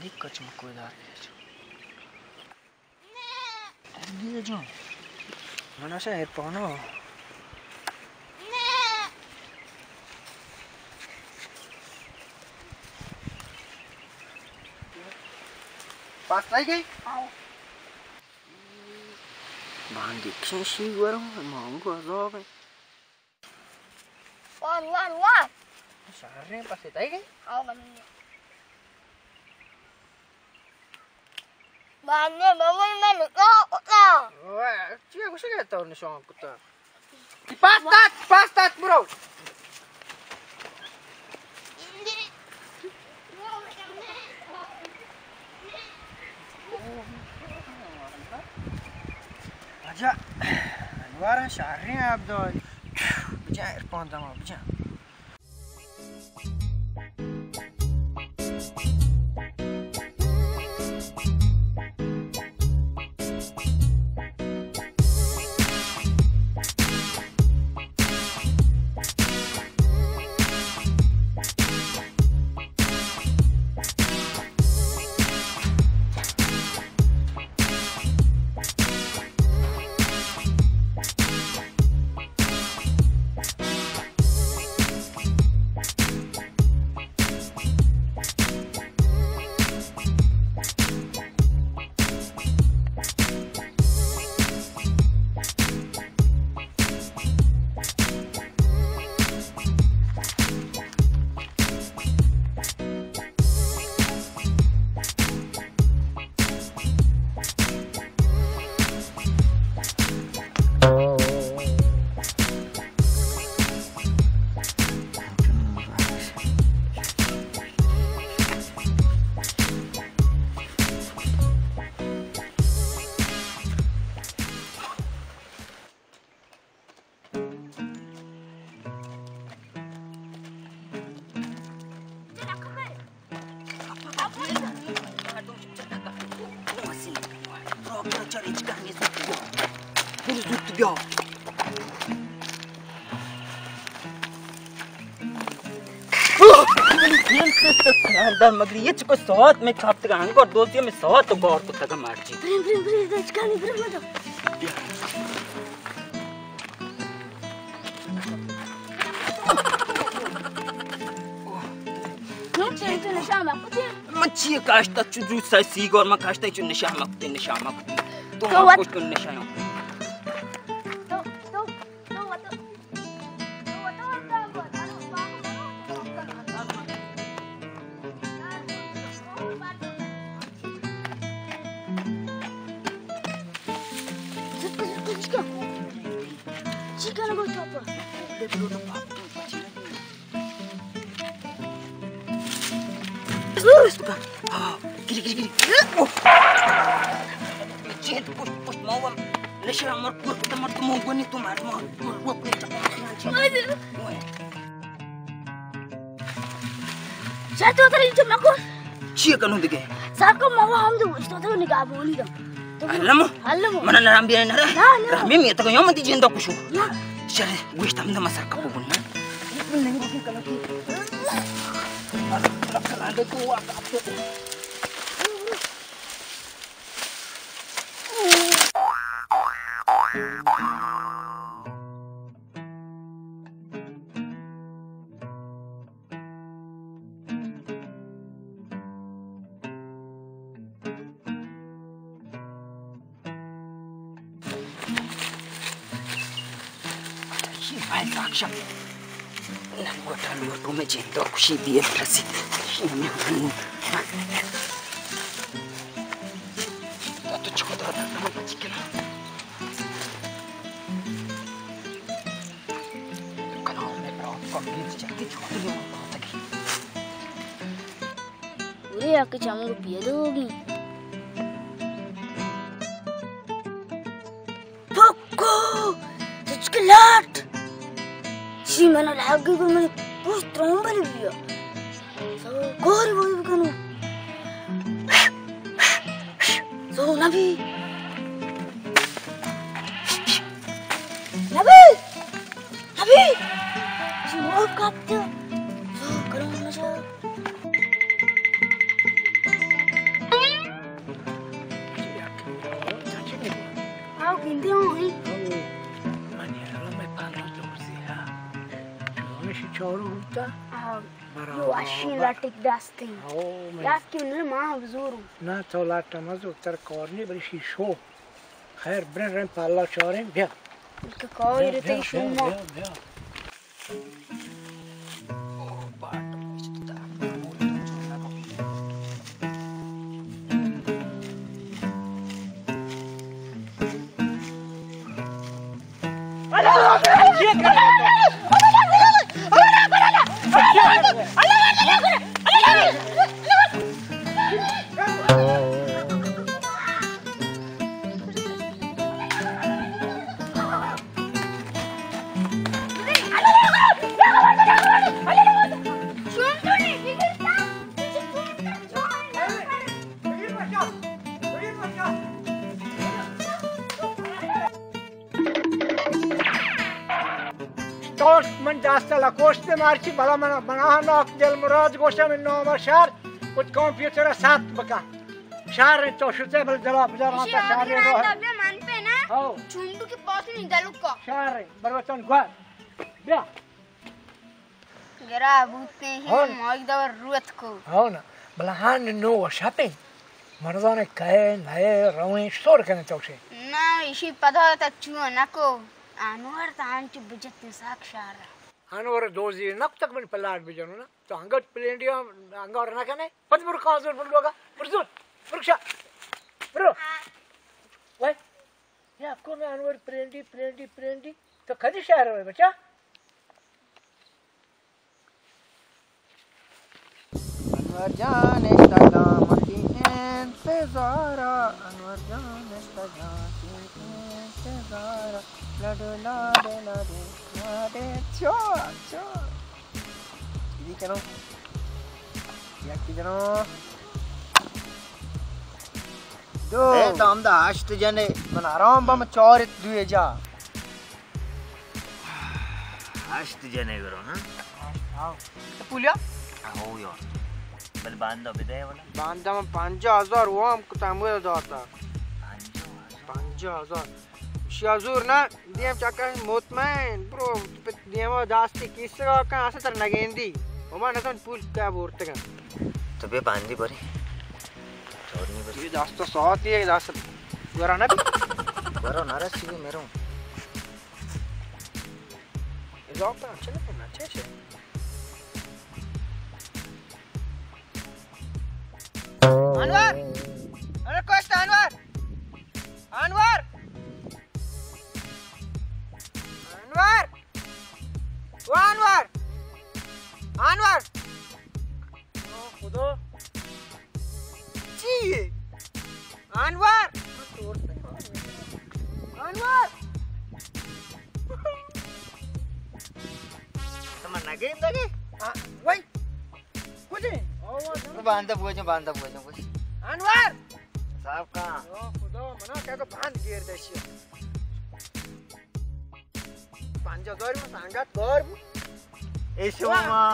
دی کچ مکو دار۔ بیا جان۔ من اشا ایرپانو۔ پاس رہ گئی؟ باندی کشن شی گورم، مانگو عذاب ہے۔ وان، وان، وان۔ شہر نے پاسے تائی گئی؟ آؤ، من۔ باندی ممل میں نکاح کتا۔ واہ، چیا گوشے کہ تو نشان کتا؟ پاس تات، پاس تات برو۔ واجہ، انوار شہریں آپ دو۔ بجا عرفان دما، بجا۔ در مگری یہ چکو ساعت میں کھپتگا، انگور دوستی میں ساعت تو گور کتگا مارچی۔ بریم، بریم، بریم، دچکانی بریم مدو۔ من چی کاشتا چو جو سا سیگار من کاشتا چو نشا مکتے، نشا مکتے۔ تو تو وت کچھ تو نشا نہ۔ تو، تو، تو وت، تو وت۔ زوت کن، زوت کن، زوت کن۔ چی کنگ ءَ ئے تو؟ زور است کن۔ ہاں، گری، گری، گری۔ اوف۔ چیت پشت، پشت ما وام نشہ مر، پور کتا مر تو مو گونی تو مار، مار، مار، مار، مار۔ شاید تو ترا اینجا مکن۔ چی کنوں دگہ؟ سر کو موا ہم دو، تو تو نگاہ بونی دو۔ تو علمو؟ علمو۔ من نرام بیا نرا۔ نا، نا۔ رحمی میتگ یوم دی جندا کشو۔ نا۔ شر، گوشت ہم دم سر کپو گن نا۔ یہ کل نہیں روکی کنو کی۔ رکھ کر آندے تو آ۔ تو چکو دار کناں مئے برات کمبیز چکی چوتگی من پاتگی۔ اڑے آ کہ چمگ پیدوگی۔ پکو! تچک لاٹ! چی من لہگی گو من پوست ترون بلی بیا۔ سو گوری بوئی بکنو۔ سو نبی۔ نبی! نبی! چی مور کپت؟ سو کرو مجا۔ چارو بوتا؟ آ، برابر۔ جو اشی لٹک دستی۔ او، من یاد کی انہوں ما بزورو۔ نا، تو لٹا مزور، تر کار نی، بری شی شو۔ خیر، برن رن پالا چاریں، بیا۔ کہ کاری بیا، رتے بیا، شما۔ بیا، بیا۔ تو من دست لکوشت مارچی، بلا من بنا ناک دل مراد گوشم، نام شهر، کت کامپیوتر ثبت بکن۔ شهر تو شده بل دلا بجار ایشی تا شهر آبی رو. رندا بیا من پہ نا. هاو. چونڈو کی پاس نی دلو کا. شهر بروتن گوار. بیا. گرا بوتے ہیں، هاو. مائی دور روت کو. هاو نا. بلا هان نو و شپے. مرزان کئے، نئے، رویں، شتور کنے توشے. نا، ایشی پدا تا چو نکو. انور تا انچو بجت ساک شهر. انور دوزی نکتک من پلاٹ بجنو نا. تو انگت پلینڈی انگار نکنے. پد برو کازور برو لوگا. برو زود. برو شا. برو. وای. یا کو میں انور پلینڈی، پلینڈی، پلینڈی. تو کدی شهر ہوئے بچا؟ انور جان اشتگاں وتی انتظارا، انور جان اشتگاں وتی انتظارا، لڈو لاڈے لاڈے لاڈے چو چو. یکی کنو، یکی کنو. دو. اے تو ہمدا ہشت جنے. من آرام بم چار دوئے جا. ہشت جنے گرو، ہاں؟ ہشت، ہاں. تو پولیا؟ ہو یار. بل باندا بدے ولا. باندا من پنجاہ ہزار وام کتا، ہمودا داتا. پنجاہ ہزار؟ پنجاہ ہزار. شیا زور نا، دیم چکا مطمئن، برو، دیما دستی کیسگا کن، اسا تر نگیندی. و من نزان پول کا بورتگا. تو بے باندی بری. چور نی بری. یہ دست ساعت یہ دست. گورا نہ بی. گورا نہ رسی میرو. اضافہ چلے نا، چے چے. انور! ارے کوشت انور! انور! انور! او انور! انور! او خدا! چی یے؟ انور! انور! تو من نگیم دگی؟ آ، وای! کجے؟ باندا بوجم، باندا بوجم، بوج. انور! صاحب کان. او خدا، منا کیا کہ باند گیر دشی. پنجاہ ہزار من سنگت گار بو. اے شما.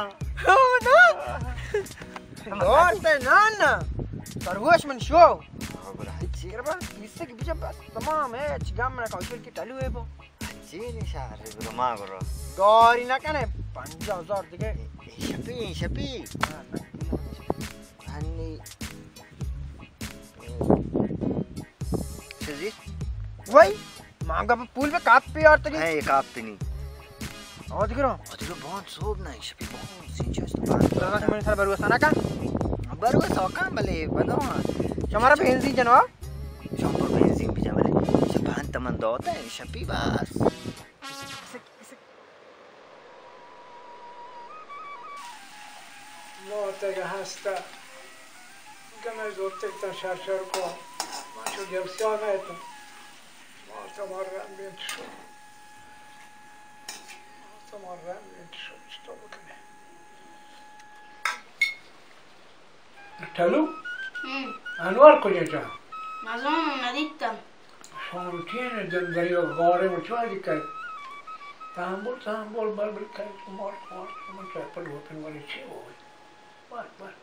او نا. گار تے نا نا. پروش من شو. کربا کیسے کی بجا بس تمام ہے، چی گم نہ کاؤشل کی ٹلو ہے بو. چی نی شہر برو ما برو. گاری نہ کنے، پنجاہ ہزار دیگہ. اے شپی، اے شپی. ہاں، نہ. ہنی. چیزی؟ وای، مانگا پہ پول پہ کاپ پہ یار تگی. اے کاپ پہ نی. آ دیگرو. آ دیگرو بہت صوب نہ، شپی بہت سینچو است بہت. دادا من سر بروسا نہ کن. بروسا کن بلے بدو. شمارا بنزین جنوا؟ شمارا بنزین بجا بلے. شپان تمن دوتا، شپی بس. ماتگ ہست، گمے زرتگ تاں شر شر کو، ما چو جلسیا نہ اتاں. مات مار رند انت شو. مات مار رند انت شو، چطور بکنے؟ ٹلو؟ ہم. انور کجا جا؟ نزانم، ندیتم. شانتین دریو گارے من چو ادی کئے. تامبول، تامبول، بل، بل کئے، مار، مار، من چو پلو پن والے چی ہوئی. بس، بس.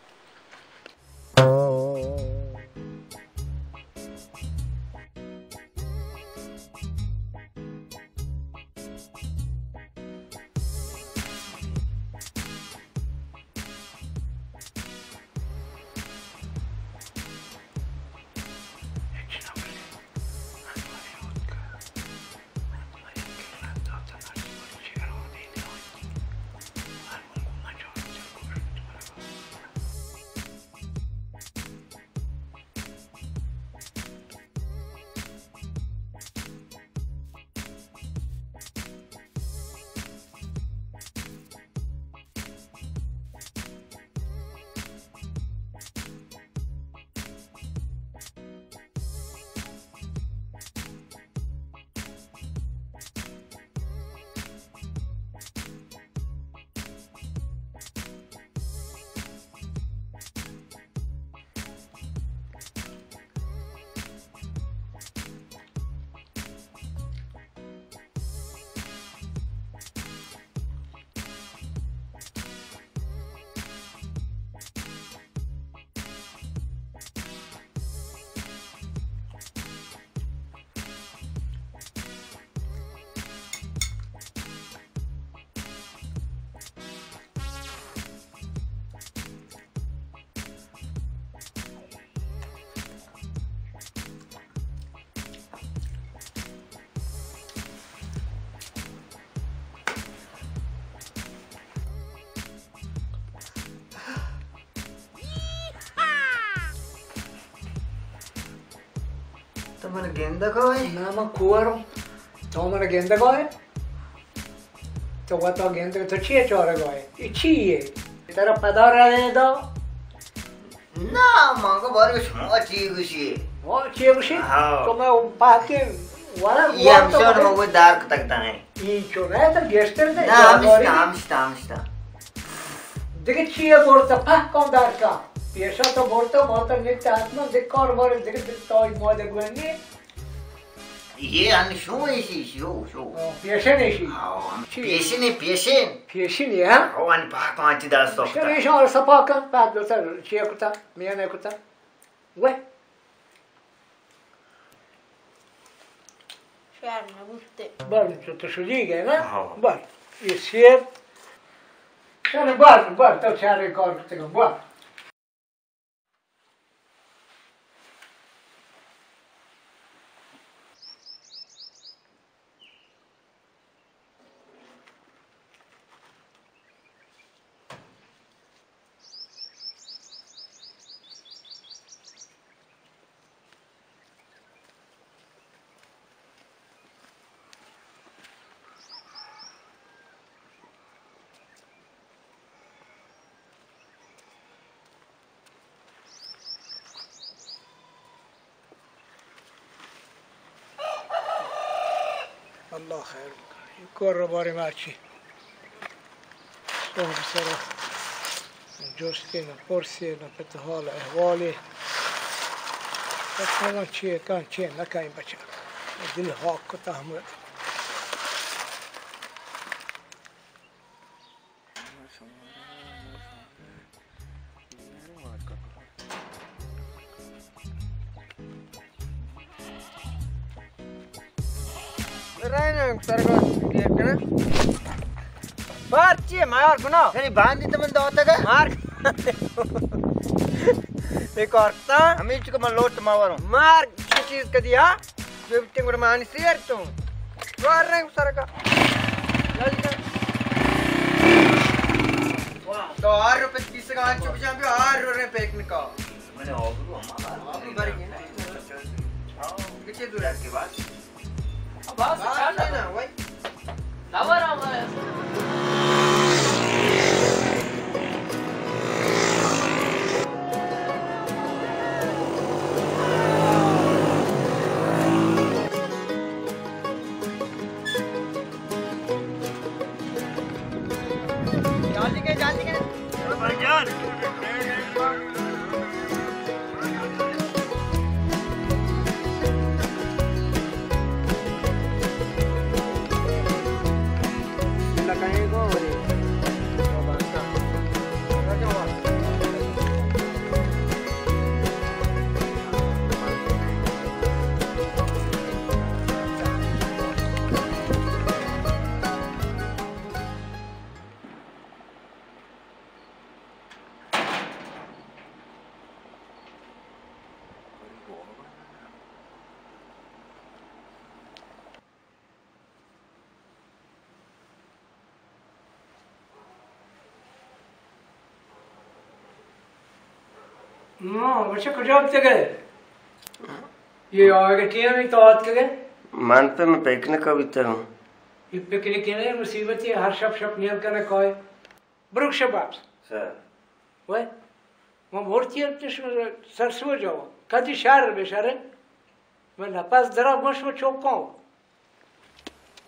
تو من گندگا ئے؟ نہ، من کوہروں۔ تو من گندگا ئے؟ تو وتا گندگ، تو چیے چارگا ئے؟ اے چیے؟ ترا پدا رہے دا؟ نہ، من کو بارے شما چی گوشی؟ ہاں، چی گوشی؟ ہاں۔ تو میں پاکے ورا یہ ہم شون کو وہ دار کتک دائیں۔ اے چو نہ، تو گیشتر دے، نہ، ہمشتا، ہمشتا، ہمشتا۔ دیگه چیے برتا؟ پہکان دار کا۔ پیشا تو برتا، ما تو نیت حتما دیگه کار بارے دیگه تاج ماده گونی۔ یہ ان شو ایشی، شو، شو۔ پیشن ایشی۔ ہاں، ہم چی؟ پیشن، پیشن۔ پیشن، ہاں؟ ہاں، ان پہکان چی دست تو۔ ایشان سپا کن، بعد دوسر چیے کتا، میاں نے کتا۔ وے۔ شہر نہ بوتے۔ بر تو، تو شدی گئے نا؟ ہاں۔ بر، یہ سیر۔ چلو بر، بر، تو چارے کار کرتے گا، بر۔ اللہ خیر بکنه. این کار رو بارے مرچی صبح سر جستی نہ پرسی نہ پت حال احوالی. پت نہ چیے کن چیے نہ کن بچا. دل ہاک کتا ہمیں. رہنا سرگا کلیئر کنا. بار چیے مار گنا؟ یعنی باندی تو من داتا گا؟ مار. ایک اور تا. ہمیں چکا من لوٹ ماوروں. مار چی چیز کدی ہا؟ جو بتیں گڑا مانی سیر تو. وار رنگ سرکا. جلدی کر. تو آر روپے کیسے کا آنچو بجان بھی آر رو رہے پیک نکا. میں نے آبرو ہمارا. آبرو بھر گئی نا. کچے دور ہے؟ کے بعد. بس، بس، نا، نا، وای. جلدی کے، جلدی کے. بھائی جان. ہاں، بچہ کجا اتکگئے؟ یہ آگے ٹیم تو آتکگئے؟ من پہ میں پکنک بیتگوں. یہ پکنک نہیں، مصیبت ہے، ہر شپ شپ نیل کنے کائے. بروک شباب. سر. وے، من بورتی اتش سرسو جاو. کدی شہر بے شہر؟ من نپس درا گوش و چوکاں.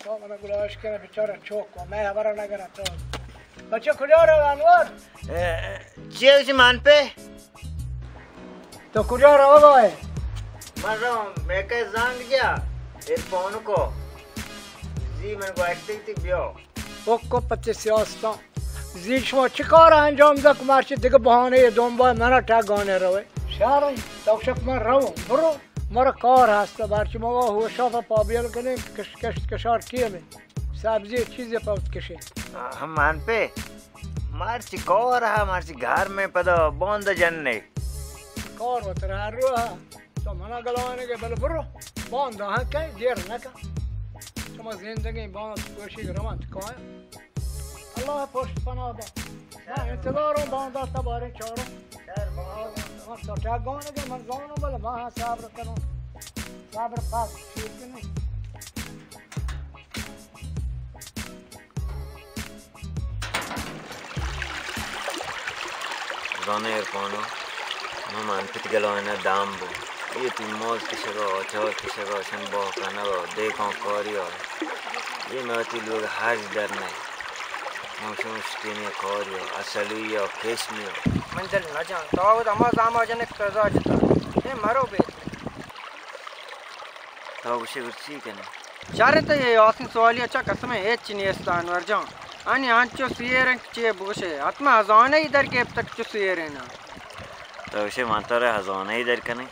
تو من گلاش کن بیچارہ چوک کو. میں خبر نہ کرا تو. بچہ کجا رو انور؟ اے، چیے اسی مان پہ؟ تو کجا رو گئے؟ من رو میکے زنگ جا. ایر فون کو. زی من گوشتی تی بیو. حکم پتی سیاستان. زی شما چی کار انجام دک؟ مرچی دگہ بہانے دنبال منا ٹگانے روے. شہر تو شک من رو، برو. مرا کار ہست، مرچی ما ہوشا پا پابیل کنیں. کش، کشت کشار کیے میں سبزی چیزے پوت کشے. ہم من پہ مرچی کار ہے، مرچی گھر میں پدا باند جننے. کار و ترا رو ہے. تو منا گلوانے کے بل برو. باند ہاں کہیں دیر نہ کن. شما زندگی باند کوشی روان کایا. اللہ پشت پناہ با. ما انتظاروں باندا تباریں چاروں. ما تو ٹگانے کے من زانوں بل ما صبر کنوں. پاک، پاک۔ زانئے عرفانو، من انپت گلائنا دام بو۔ اے تئی موز کشگا، آچار کشگا، شن باہ کنگا، دیکان کاریا۔ اے مئے وتی لوگ ہرج در نئے۔ من شمشتینے کاریا، اصلیا، قسمیا۔ من دل نجان۔ تو اود ہما زاما جنک قضا جتا۔ اے مرو بیت۔ تو گوشے گڑا چی کنے؟ شر انت، اے آسیں سوالی ءَ چہ قسم ءَ ہچ نیست انور جان۔ آنی انچو سیر انت کہ چے بگوشے، حتما ہزانہ ای در گپتگ چو سیرین ءَ۔ تو گوشے من ترا ہزانہ ای در کنیں؟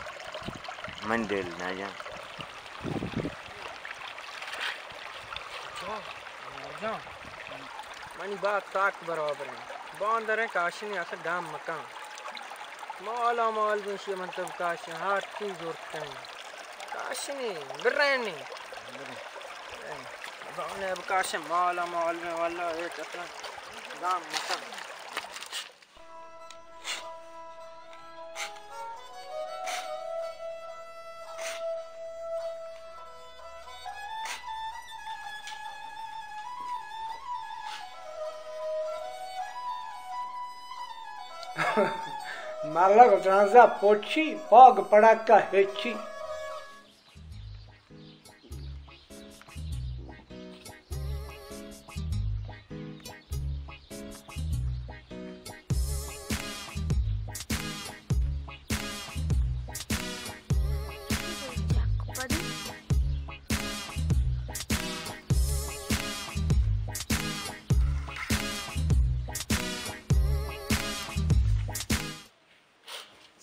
من دل نہ جان۔ انور جان، منی بات تاک برابر انت۔ باندر انت کاشنی اصل گام مکان۔ مالا مال بنشی من تو کاشن ہر چیز زورتن۔ کاشنی، برینی۔ زانے بکاشن مالا مال میں واللہ اے چکن گام مکان۔ ملگ درانزا پوچی، پاگ پڑکا ہچی۔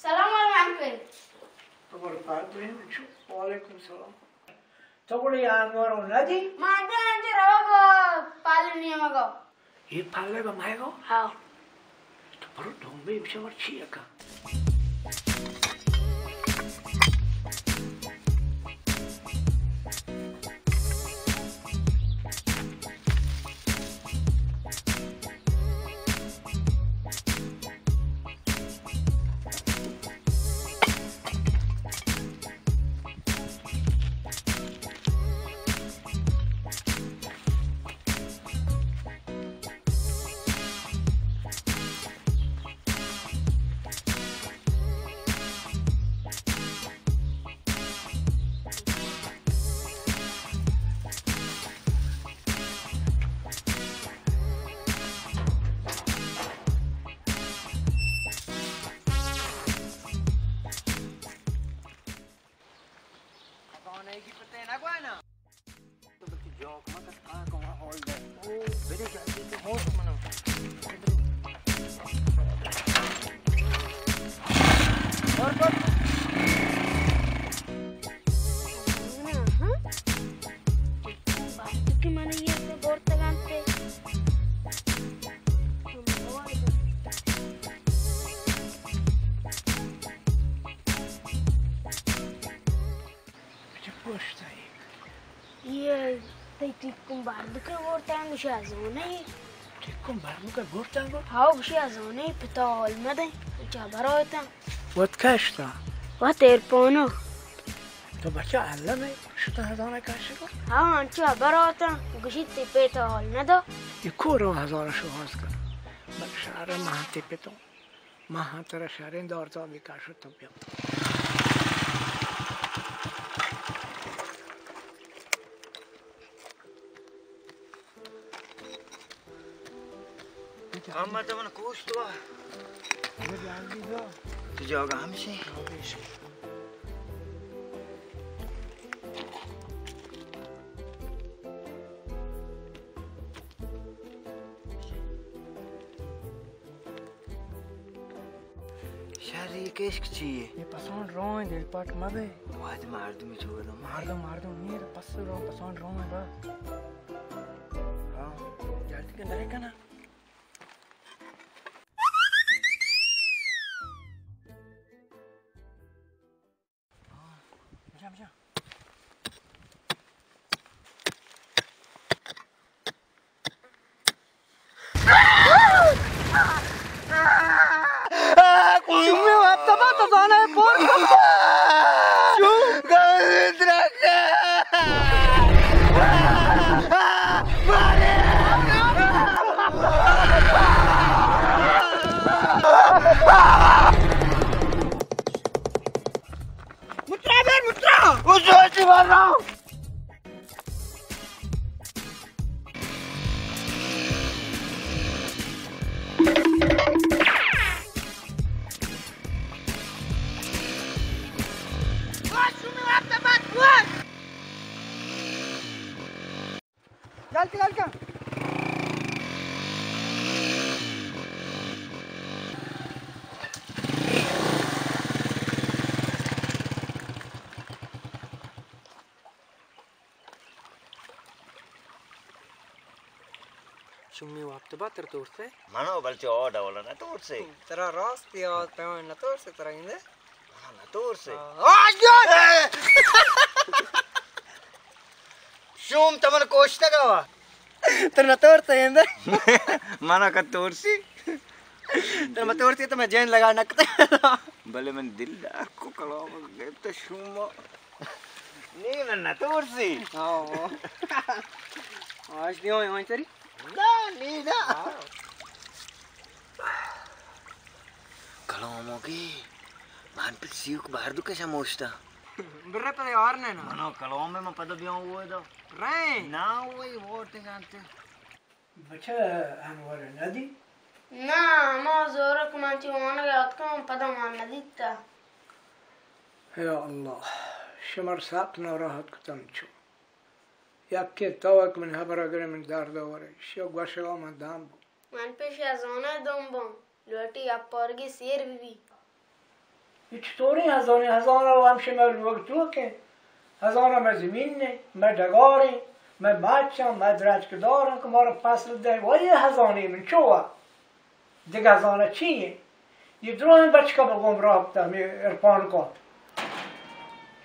سلام علیکم انکل۔ تو برو پاد بین بچو۔ وعلیکم سلام۔ تو گڑا یانگارو ندی؟ ما انجا انجا روگ پالن نیمگا۔ اے پالے با مائے گو؟ ہاں۔ تو برو دوم بے بچو ور چی اکا۔ تو بلکہ جاک مہ کن، آ کن ہال دے۔ او، بدے جلدی تو۔ ہوش منو۔ اور کر۔ ہاں؟ بات کہ من یہ تو بورتگ انت۔ چہ پشت ءَ۔ یہ تئی ٹیکم باردکے بورتاں گوشی ازونے۔ ٹیکم باردکے بورتاں گو؟ ہاو گوشی ازونے پتا حال مدے۔ چا برایتاں۔ وت کشتا؟ وت ایرپونو۔ تو بچا اللہ میں شتا ہزانہ کاشی کو؟ ہاو انچو برایتاں گوشی تی پتا حال ندا۔ یہ کورو ہزانہ شوہاز کن۔ بل شہر ماں تی پتوں۔ ما ہاں ترا شریں دور تو بکا شو تو بیا۔ ہم تو من کوشت وا۔ تو جاگہ ہمشی۔ شری کشک چی ئے؟ یہ پسان روئیں دل پاک مبے۔ واد مردم چوڑ۔ مردم، مردم نیر پس رو، پسان روئیں با۔ ہاں۔ جلدی کن، درے کنا۔ بجا، بجا۔ شمے وقت ما تو زانه پر کتا۔ شو۔ سوچی مر رہا ہوں۔ جلد، جلد کن۔ شومی وپت بات تر ترسے؟ منو بلچہ او ڈول نہ ترسے۔ ترا راستی آواز پیما نہ ترسے ترا گندے؟ ہاں، نہ ترسے۔ آ، آ، یار! شوم تمن کوشتگا وا۔ تر نہ ترسے گندے؟ منا کا ترسی؟ تر مہ ترسی تو میں جین لگا نکتا۔ بلے من دل ڈاکو کلام گپت شوما۔ نی من نہ ترسی۔ ہاں۔ آج دیو ہے وہیں تری؟ نا، نی نا۔ کلامو کی من پہ سیوک باردو کشا موشتا۔ برے پہ یار نے نا۔ منو کلام میں پدا بیاں وہ دا۔ رے۔ نا وہی ووٹ جانتے۔ بچہ انور ندی؟ نا، ہما زورک من چی وانگ اتکم، پدا من ندیتا۔ یا اللہ، شمر سخت ناراحت کتم چو۔ یکے توک من خبر اگر من درد آورے، شو گوشگا من دام بو۔ من پیش ازانہ دم بو۔ لوٹی اپارگی سیر بی بی۔ اے چطوریں ہزانہ؟ ہزانہ و ہمشہ مئے لوگ توکیں۔ ہزانہ مئے زمین نے، مئے ڈگاریں، مئے مچاں، مئے درچک دارن کہ مارا فصل دے۔ و اے ہزانہ من چو وا؟ دگہ ہزانہ چی ایں؟ یہ دراہیں بچکا بہ گمراہ کتا، ہمے ارپان کت۔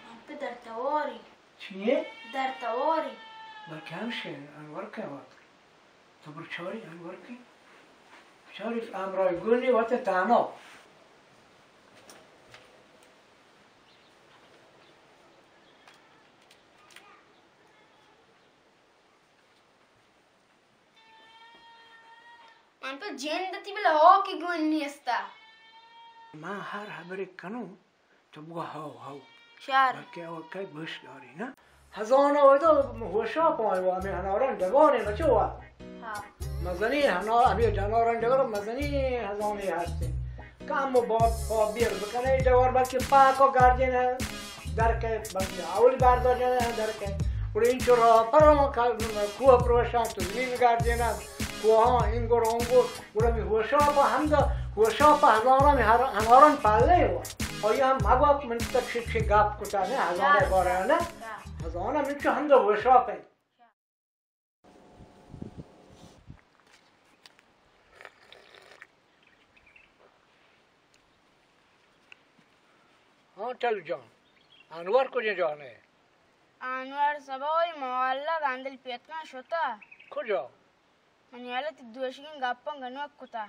من پہ در تواری۔ چی ایں؟ در تواری۔ بلکہ ہمشہ انور کئے وت۔ تو برو چاری انور کی۔ چاری امرای گلی وت تانا۔ من تو جند تی بلا ہو کی گون نیستا۔ من ہر خبرے کنوں۔ تو بگو ہو، ہو۔ شر۔ بلکہ او کئی گوش داری نا۔ ہزانہ و تو ہوشا پائے و ہمیں ہناران ڈگارے بچو وا۔ ہاں۔ مزنی ہنا-، ہمیں ہناران ڈگار مزنی ہزانے ہستے۔ کم و باب، باب بیر بکنے ڈگار بلکہ پاک و گاردین ہے در کے بلکہ اولی بار دار جانے در کے۔ اور انچو را پر کا کوہ پروشان تو زمین گاردین ہے۔ کوہاں انگور انگور گڑا می ہوشاپ ء ہمدا، ہوشاپ ء ہزاراں می ہر-، ہزاراں پالے و آئی ہم مگوک من تک چی چی گپ کتا نے، ہزارے بارے نے، ہزاراں من چو ہمدا ہوشاپ ہے۔ ہاں چل جان، انور کجا جانے؟ انور سبا وئی موالا گاندل پیتکاں شتا۔ کجا؟ منی ہیال ء تئی دوشیگیں گپاں گنوک کتہ۔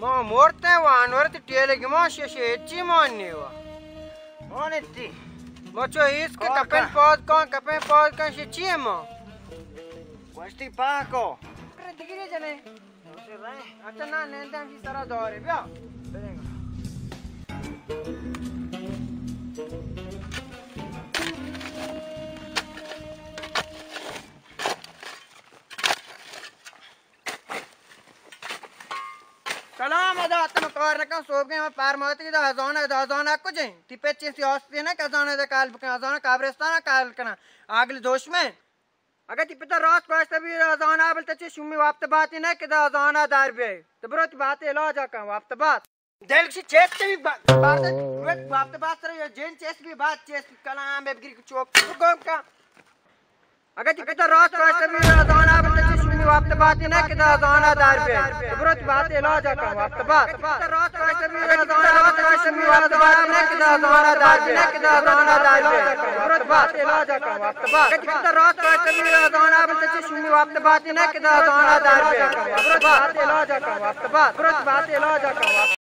ما مرتیں و انور تی ٹیلے گما شش ہچی مان نیوا۔ مان تی۔ ما چو ایس کے کپن پاد کان، کپن پاد کان، شی چی ما؟ گوشتی پاکو۔ ارے دگری جنے۔ اچھا، نا، نندم جی سرا دورے، بیا۔ سلام ادا، تم کار نکن، صبح کے میں پار ماتی دا ہزانہ، دا ہزانہ کجے؟ تی پچ سی ہاستی نہ کہ ہزانہ دا کال بکن، ہزانہ قبرستان کال کنا، اگلی دوشمن۔ اگہ تی پتا راست گوشتہ بی، ہزانہ بل تچے شومی وپت باتی نہ کہ دا ہزانہ دار بیائے۔ تو برو تی بات علاج کن، وپت بات۔ دل سی چیت تی با-، بات، وپت بات سر یہ جن چیس بی بات چیس کلام بے بگری چوک گم کا۔ اگہ تی پتا راست گوشتہ بی، ہزانہ بل تچے شومی وقت بات نہ کہ دا زانا دار بے۔ برت بات علاج کن وقت بات۔ راست راست بی زانا، راست راست بی وقت بات نہ کہ دا زانا دار بے۔ نہ کہ دا زانا دار بے۔ برت بات علاج کن وقت بات۔ راست راست بی زانا، بل تچ شمی وقت بات نہ کہ دا زانا دار بے۔ برت بات علاج کن وقت بات۔ برت بات علاج کن وقت